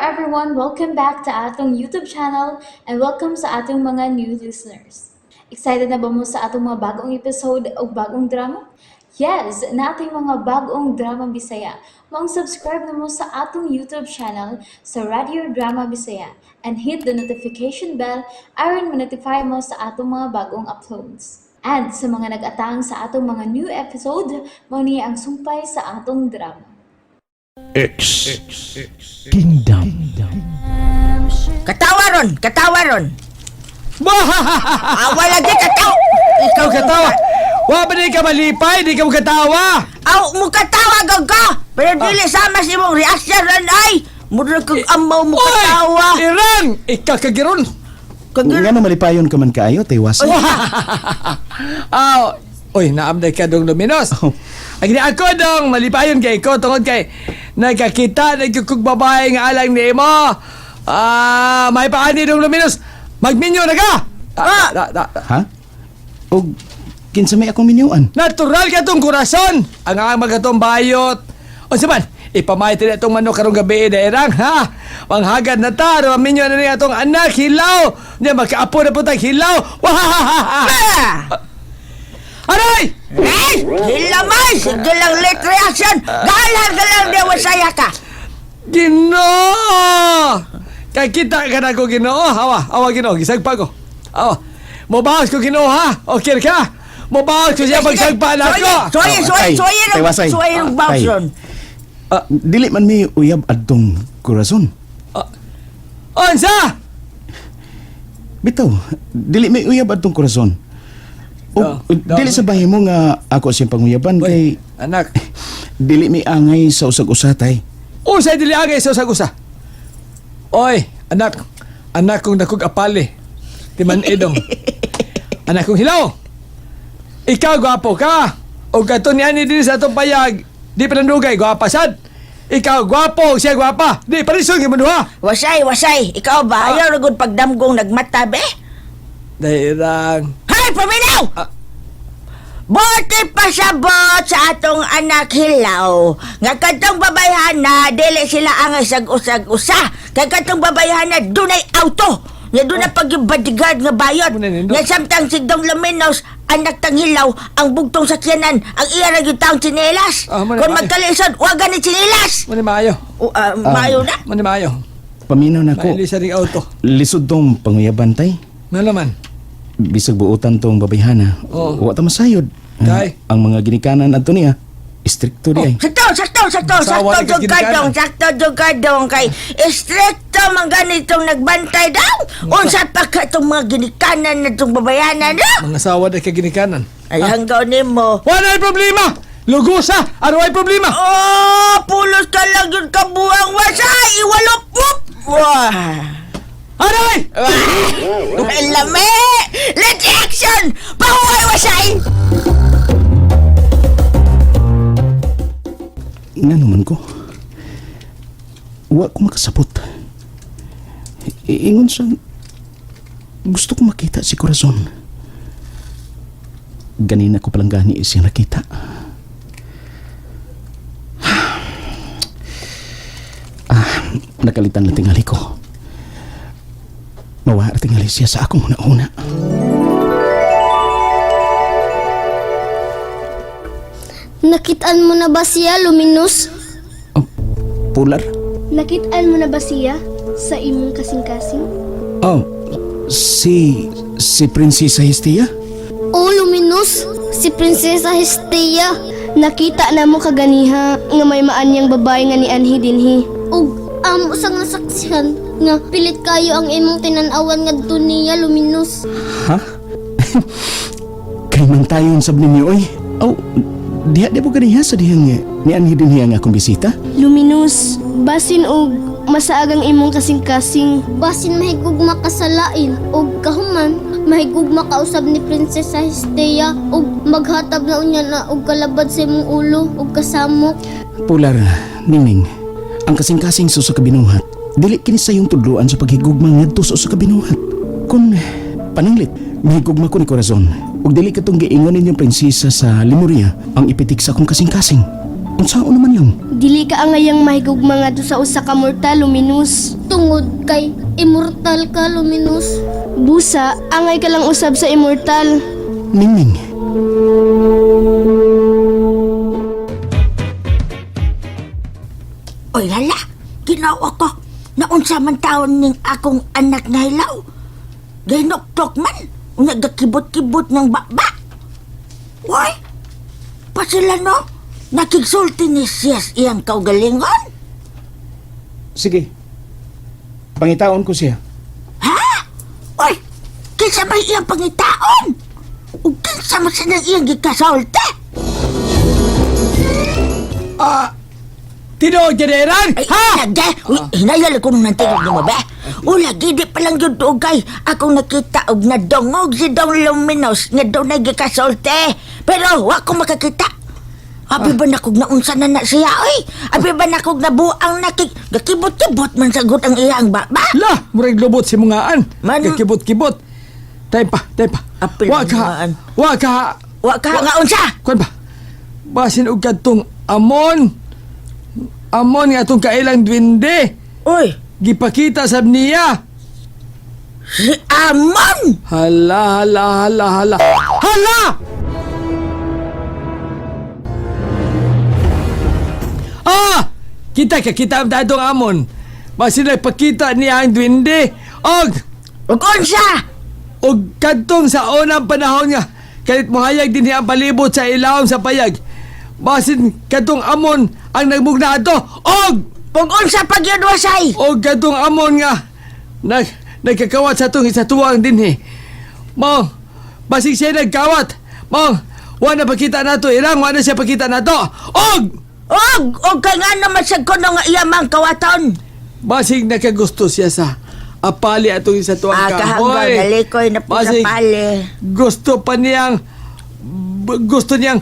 everyone! Welcome back to atong YouTube channel and welcome sa atong mga new listeners. Excited na ba mo sa atong mga bagong episode o bagong drama? Yes, nating mga bagong drama Bisaya. Maong subscribe na mo sa atong YouTube channel sa Radio Drama Bisaya and hit the notification bell aron ma-notify mo sa atong mga bagong uploads. And sa mga nag-atang sa atong mga new episode, mao ni ang sumpay sa atong drama. X Kingdom. Katawa ron, katawa ron. Ah, wala di katawa. Ikaw katawa. Wa ba di ka malipay? Di ka mo katawa. Aw, mo katawa gag ka. Pero dili sama sa imong reaction ron ay. Murag kag amaw mo katawa. Oy! Irang! Ikaw kagiron. Kag Nga malipayon ka man kaayo, taywas. Aw, oy, naamday ka dong Luminos. Oh. Ang ako dong, malipayon kay ko tungod kay nagkakita nagkukog babae nga alang ni mo. Ah, may paani dong Luminos. Magminyo na ka. Ah, da, da, da. Ha? Og kinsa may akong minyuan? Natural ka tong kurason. Ang ang magatong bayot. O man, ipamay tinatong itong manok karong gabi na irang, ha? Panghagad na ta, aron minyo na niya atong anak, hilaw! Niya, makaapo na po tag hilaw! Wahahaha! Ah! Aray! Ay, hilamay, sige lang late reaction. Galar ka lang di wasaya ka. Ginoo! Kakita ka na ko, Ginoo. Awa, awa, Ginoo. Gisagpa ko. Awa. Mobawas ko, Ginoo, ha? Okay ka? Mobawas ko siya pagsagpa na ako. Soy, soy, Tay, soy, tay, wasay. soy, bounce Tay. ron. Dili man mi uyab adtong kurason. Unsa? Bitaw, dili mi uyab adtong kurason. No, Og no. dili sa bahay mo nga ako siyang panguyaban kay Uy, anak. dili mi angay sa usag-usa tay. Unsay dili angay sa usag-usa? Oy, anak. Anak kong dakog apali. Timan edong. Anak kong hilaw. Ikaw gwapo ka. O kato ni ani din sa atong payag. Di pa nandugay, gwapa sad. Ikaw gwapo, siya gwapa. Di pa rin mo duha. Wasay, wasay. Ikaw ba? Ayaw ra gud pagdamgong nagmata be? Dairang. Hay, paminaw! Ah. Bote pasabot sa atong anak hilaw. Nga kadtong babayhana, dili sila ang sag-usag-usa. Kay kadtong babayhana, dunay auto. Nga dunay pag bodyguard nga bayot. Muna nindot. Nga samtang si Dong Laminos, anak tang hilaw, ang bugtong sakyanan, ang iya ra gyud taong tsinelas. Ah, muna Kung maayo. magkalisod, wa gani tsinelas. Muna maayo. O, ah, maayo na. Muna maayo. Paminaw nako. Maili sa ring auto. Lisod tong panguyaban tay. Nga naman. Bisag buotan tong babayhana. Oo. Wa ta masayod. Kay? Ang mga ginikanan adto niya istrikto di ay. Sakto, sakto, sakto, Sawa sakto ni jud ka kaginikanan. dong, sakto jud ka dong kay istrikto man ganitong nagbantay daw. Unsa pa ka itong mga ginikanan na itong babayanan no? Mga sawa na kaginikanan. Ay hanggaw nimo. Wala ay problema! Lugusa! Ano ay problema? Oh, pulos ka lang jud ka buang wasay, iwalop up. Wah. Aray! Lame! Let's action! Pahuway wasay! Nga naman ko. Wa ko makasabot. Ingon sa gusto ko makita si Corazon. Ganina ko palang gani siya nakita. Ah, nakalitan na tingali ko. Mawara tingali siya sa akong una-una. Nakitaan mo na ba siya, Luminous? Oh, pular? Nakitaan mo na ba siya sa imong kasing-kasing? Oh, si Prinsesa Hestia? Oh, Luminous, si Prinsesa Hestia. Nakita na mo kaganiha nga may maanyang babae nga ni Anhi dinhi. Ug amo sang nasaksihan nga pilit kayo ang imong tinan-awan ngadto niya, Luminous. Ha? Kay man tayon sab ninyo oy. Aw, diha di mo ganiha sa dihang ni anhi dinhi ang akong bisita? Luminous, basin og masaagang imong kasing-kasing. Basin mahigugma ka sa lain og kahuman mahigugma ka usab ni Prinsesa Hestia og maghatab na unya na og kalabad sa imong ulo og kasamok. Pular, ningning. Ang kasing-kasing sa usa ka binuhat, dili kini sa iyong tudloan sa paghigugma ngadto sa usa ka binuhat. Kun pananglit, mahigugma ko ni Corazon. Ug dili katong giingon ninyong prinsesa sa Lemuria ang ipitik sa akong kasing-kasing. Unsaon naman lang? Dili ka angayang mahigugma ngadto sa usa ka mortal, Luminous. Tungod kay immortal ka, Luminous. Busa, angay ka lang usab sa immortal. Ningning, Oy, hala, ginawa ko. Naunsa man taon ning akong anak nga hilaw. Ginuktok man. Unya gakibot-kibot ng baba. Uy, pasila no? Nakigsulti ni siya sa iyang kaugalingon. Sige. Pangitaon ko siya. Ha? Uy, kinsa may iyang pangitaon? Ug kinsa man siya ng iyang gikasulti? Ah, tinuod general? Ay, Ha? lagi. Uy, hinayal ko nung nantigog mo ba? O lagi, di pa lang yun tuugay. Akong nakita og nadungog si Dong Luminos nga daw nagikasolte. Pero wa ko makakita. Abi ba nakog naunsa na na siya, oy? Abi ba nakog nabuang nakik... Gakibot-kibot man sagot ang iyang baba. La, murag lubot si mungaan. Kibot-kibot. Tay pa, tay pa. Apil Wa ka. mungaan. Wa ka. Wa ka nga unsa? Kuan ba? Basin og kadtong amon. Amon nga atong kailang duwende. Uy, Gipakita sab niya. si Amon! Hala, hala, hala, hala. Hala! Ah! Kita ka, kita ang dadong amon. Basin nagpakita niya ang duwende. Og Ug unsa? Og kadtong sa unang panahon nga kalit mohayag din ang palibot sa ilawom sa payag. Basin kadtong amon ang nagmugna ato og Ug unsa pag yun wasay? og kadtong amon nga nagkakawat sa atong isa tuwang dinhi. Mao basig siya nagkawat. Mao wa na pakita nato irang wa na siya pakita nato. Og Og kay nga naman sa kuno nga iya mang kawaton. basig nakagusto siya sa apali atong isa tuwang Ah, kahanggaw kahoy. nalikoy na po sa Basig, pali. Gusto pa niyang gusto niyang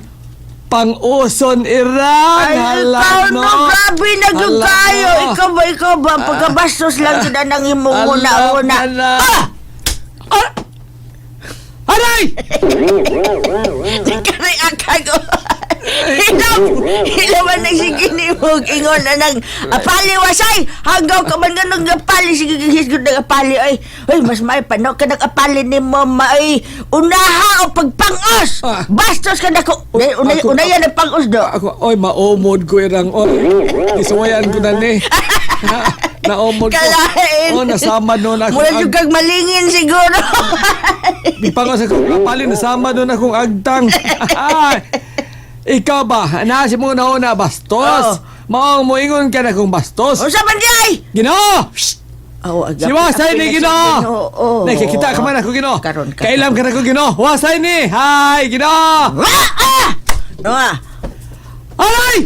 pang-uson irang. Ay, Hala, ikaw no, grabe na gyud Hala, kayo. no. Ikaw ba? Pagkabastos lang sila ng imong Hala, una-una. hala. Ah! Ah! Aray! Kari akag. Hilaw, hilaw man ang sige ni mong ingon na nang apali wasay. Hanggaw ka man ganun nga apali sige hisgod ng apali ay. Oy, mas may pano ka nag apali ni mo maay unaha o pagpangos. Ah. Bastos ka nako. Unay unay yan ang pangos do. Ako, oy, maumod ko irang. Oy, isuwayan ko na ni. Naumod ko. Kalain. Oh, nasama noon ako. Mura jud kag malingin siguro. Pangos ako apali, nasama noon akong agtang. Ay, ikaw ba? Nasi mo na una, bastos. Oo. Maong moingon ka na kung bastos. Unsa man di ay? Ginoo! Shh! Oh, Si Wasay ni Ginoo! Oo. Nakikita ka man ako, Ginoo. Karon ka. Kailam ka na ko, Ginoo. Wasay ni! Hi, Ginoo! Ah! Ah! Ah! Aray!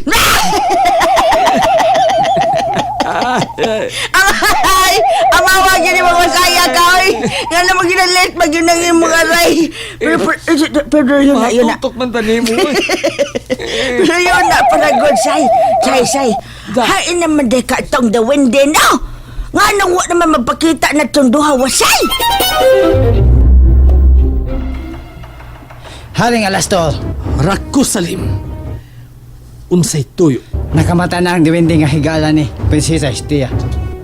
Ay! Amawa gyud ni mga wasaya ka oy. Nga naman ginalit mag yun ang imong aray. Pero pero, pero yun na yun na. Matutok man tani mo. eh. Pero yun na paragod say. Say say. Da. Hain naman di ka tong the windy no. Nga nung wa naman magpakita na tong duha wasay. Haring Alastor, Rako Salim. Unsay tuyo. nakamata na ang diwende nga higala ni Prinsesa Estia.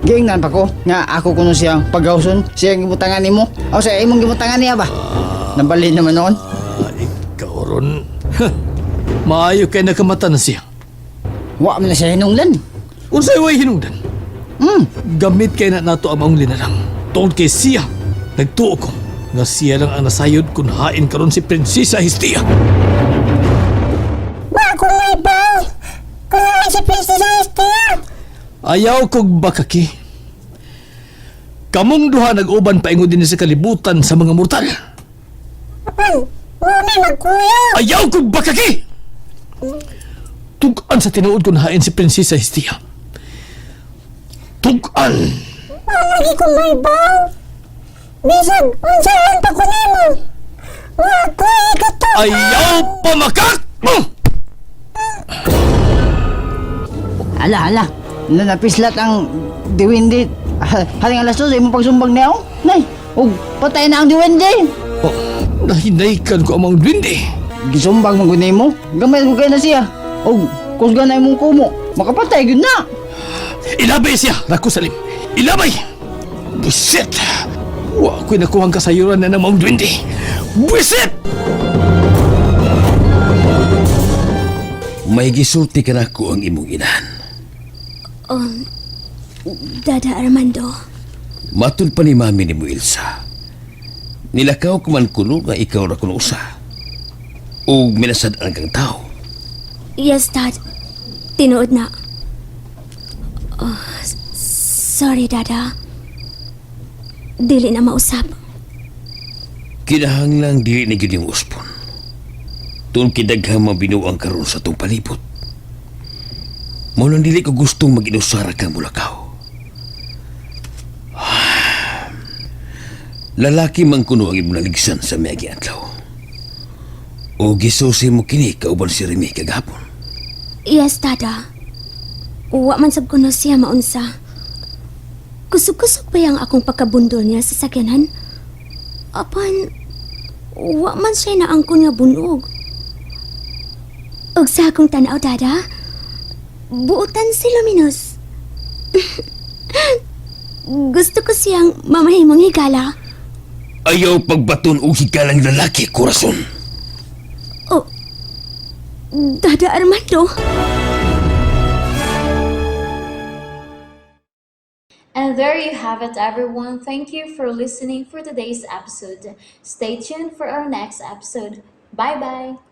Giingnan pa ko nga ako kuno siyang pagawson, siyang gibutangan nimo. O sa imong gibutangan niya ba? Nabalhin naman noon. Ah, ikaw ron. Huh. Maayo kay nakamata na siya. Wa man na siya hinungdan. Unsay way hinungdan. Hmm. Gamit kay na nato ang maong linalang. Tungod kay siya, nagtuo ko nga siya lang ang nasayod kung hain karon si Prinsesa Hestia. Ayaw kog bakaki. Kamong duha nag-uban paingon din sa kalibutan sa mga mortal. Ayaw kog bakaki! Tug-an sa tinuod kung hain si Prinsesa Hestia. Tug-an! Ayaw pamakak! Ala, ala. Na napislat ang diwende. Haring Alastor, sa imong pagsumbag niya. oh. Nay, ug patay na ang diwende. Oh, nahinaykan ko ang mga duwende. Gisumbag man gud nimo. Gamay ko kay na siya. Ug Kusgan na imong kumo. Makapatay gyud na. Ilabay siya, Rako Salim. Ilabay! Buset! Wa ko'y nakuhang kasayuran na ng maong duwende. Buset! May gisulti ka nako ang imong inahan. Dada Armando, Matud pa ni mami ni mo Ilsa. Nilakaw ko man kuno nga ikaw ra kuno usa. Ug minasad-an kang tao. Yes, Dad. Tinuod na. Oh, sorry, Dada. Dili na mausap. Kinahanglang dili na gyud yung uspon. Tun kidaghang mabinuang karon sa tong palibot. Mao nang dili ko gustong mag-inusara kang mulakaw. Lalaki man kuno ang imong naligsan sa miagi adlaw. O gisusi mo kini kauban si Remy kagahapon. Yes, Dada. Wa man sab kuno siya maunsa. Kusog-kusog pa yang akong pagkabundol niya sa sakyanan. Apan, wa man siya naangkon nga bunog. Og sa akong tanaw, Dada, buotan si Luminous. Gusto ko siyang mamahimong higala. Ayaw pagbaton og higalang lalaki, Corazon. Oh, Dada Armando. And there you have it, everyone. Thank you for listening for today's episode. Stay tuned for our next episode. Bye bye.